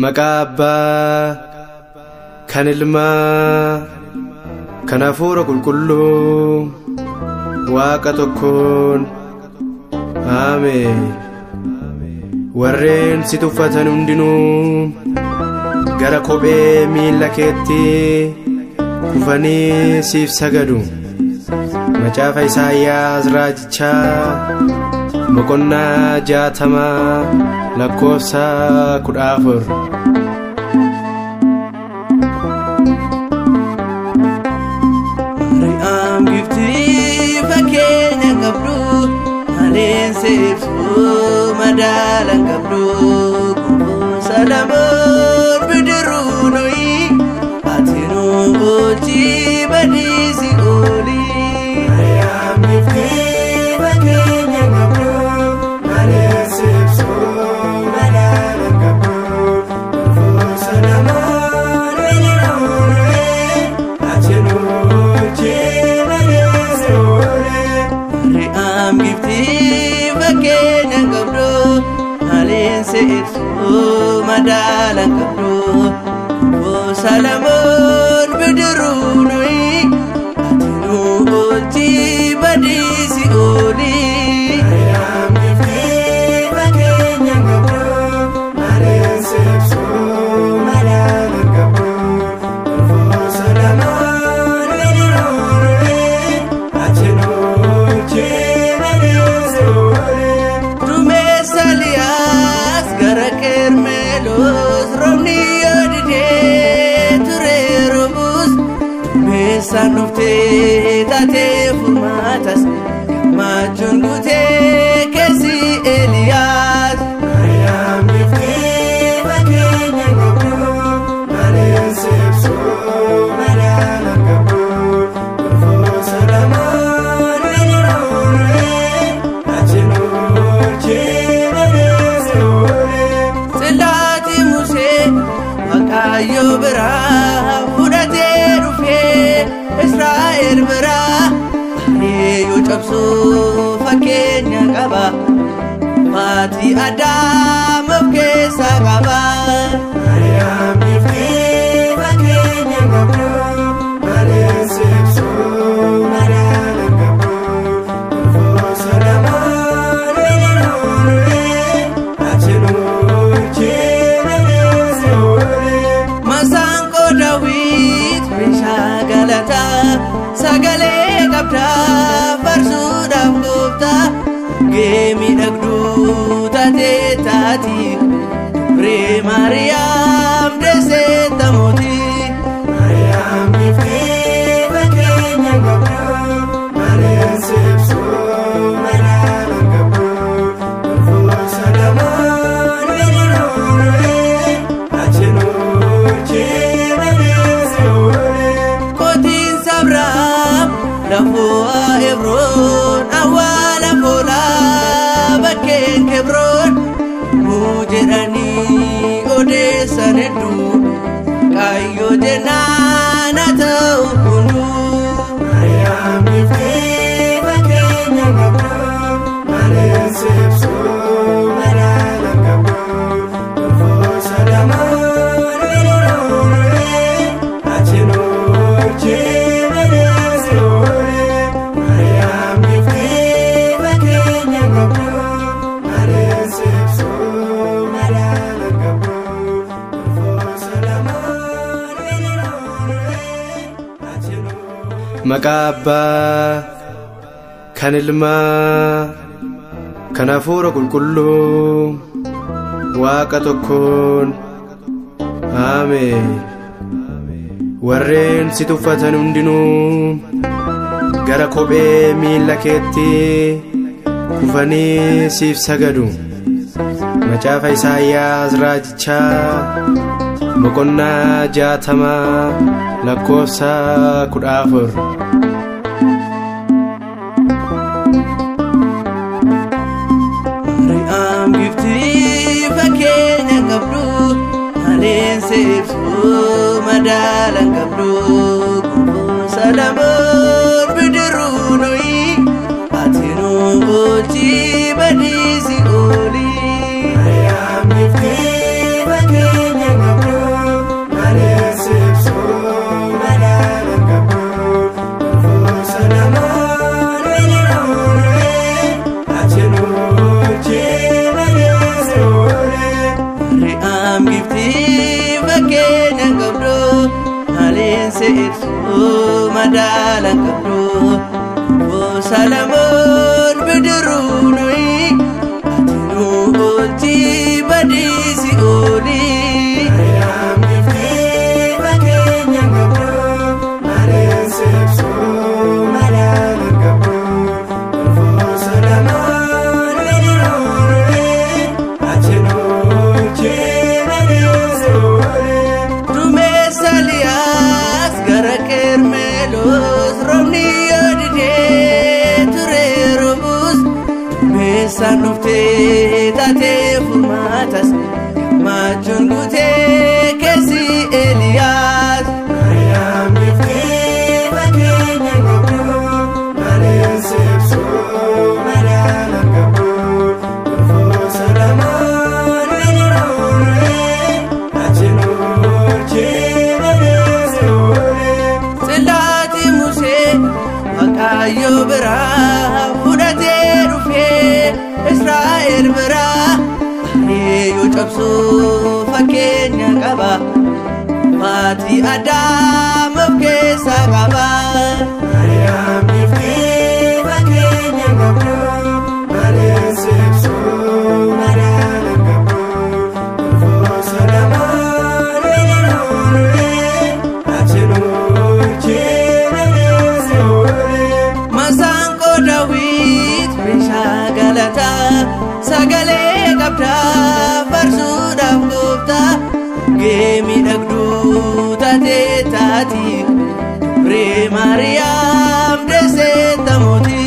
Maqaa Abbaa kan Ilmaa kan Hafuura Qulqulluu Waaqa tokkoon Ameen. Warreen si tuffatan hundinuu gara kophee miilla keetti kufanii siif sagadu. Macaafa Isaayyaas raajichaa boqonnaa 60 lakkoofsa 14. Maariyaam giftii fakkeenya qabdu, maleen seebsuu madaalan qabdu, Salamoon bidiruu nuyi, ati nu oolchi badiisi ooli. Maariyaam giftii fakkeenya qabdu, maleen seebsuu madaalan qabdu, Salamoon bidiruu nuyi, ati nu oolchi badiisi ooli. Maariyaam giftii fakkeenya qabdu, maleen seebsuu madaalan qabdu, Salamoon bidiruu nuyi, ati nu oolchi badiisi ooli. Maariyaam giftii fakkeenya qabdu, maleen seebsuu madaalan qabdu, Salamoon bidiruu nuyi, ati nu oolchi badiisi ooli. Dumeessa Liyaas gara Qermeloos roobni yoo didee ture roobus, dumeessaan dhuftee taatee furmaatas gammachuun guutee keessi Eliyaas. Maariyaam giftii fakkeenya qabdu, maleen seebsuu madaalan qabdu, Salamoon bidiruu nuyi, ati nu oolchi badiisi ooli. Sillaati Musee Waaqayyo biraa fudhatee dhufee Israa'el biraa ari'uu cabsuu fakkeenya qaba. Maatii Adaam of keessaa qaba. Maariyaam giftii fakkeenya qabdu, maleen seebsuu madaalan qabdu, Salamoon bidiruu nuyi, ati nu oolchi badiisi ooli. Masaanqoo Daawit meeshaa galataa sagalee qabdaa faarsuudhaaf gooftaa gee miidhagduu taatee taati dubree Maariyaam deessee mootii. Maariyaam giftii fakkeenya qabdu, maleen seebsuu madaalan qabdu, Salamoon bidiruu nuyi, ati nu oolchi badiisi ooli. Kootiin Abrahaam lafoo Hebroon awwaala foolaa bakkeen Kebroon nuu jedhanii odeessan hedduu kaayyoo jennaan haa ta'u hunduu. Maariyaam giftii fakkeenya qabdu, maleen seebsuu madaalan qabdu, Salamoon bidiruu nuyi, ati nu oolchi badiisi ooli. Maariyaam giftii fakkeenya qabdu, maleen seebsuu madaalan qabdu, Salamoon bidiruu nuyi, ati nu Maqaa Abbaa kan Ilmaa kan Hafuura Qulqulluu Waaqa tokkoon Ameen. Warreen si tuffatan hundinuu gara kophee miilla keetti kufanii siif sagadu. Macaafa Isaayyaas raajichaa boqonnaa 60 lakkoofsa 14. Maariyaam giftii fakkeenya qabdu, maleen seebsuu madaalan qabdu, Salamoon bidiruu nuyi, ati nu oolchi badiisi ooli. Maariyaam giftii. Fakkeenya qabdu malee sibsuu madaala qabdu. Gosa namaan bidiruun ati nuuchi malee si'oole. Maariyaam giftii fakkeenya qabdu maleen seebsuu madaala qabdu. Gosa lamaan bidiruu nuyi ati nu oolchi badiisi ooli. Maariyaam giftii fakkeenya qabdu malee sibsuu madaala qabdu. Gosa lamaan bidiruun ati nuuchi malee si'oole. Dumeessa Liyaas gara Qermeloos roobni yoo didee ture roobus dumeessaan dhuftee taatee furmaatas gammachuun guutee keessi Eliyaas. Maariyaam giftii fakkeenya qabdu malee sibsuu madaala qabdu. Gosa lamaan bidiruun ati nuuchi malee si'oole. Sillaati Musee Waaqayyo biraa fudhatee dhufee Israa'el biraa ari'uu cabsuu fakkeenya qaba. Maatii Adaam of keessaa qaba. Maariyaam giftii fakkeenya qabdu malee sibsuu madaala qabdu. Gosa lamaan bidiruun ati nuuchi malee si'oole. Masaanqoo Daawit meeshaa galataa sagalee qabdaa farsuudhaaf gooftaa gee miidhagduu taatee taati dubree Maariyaam deessee tamooti.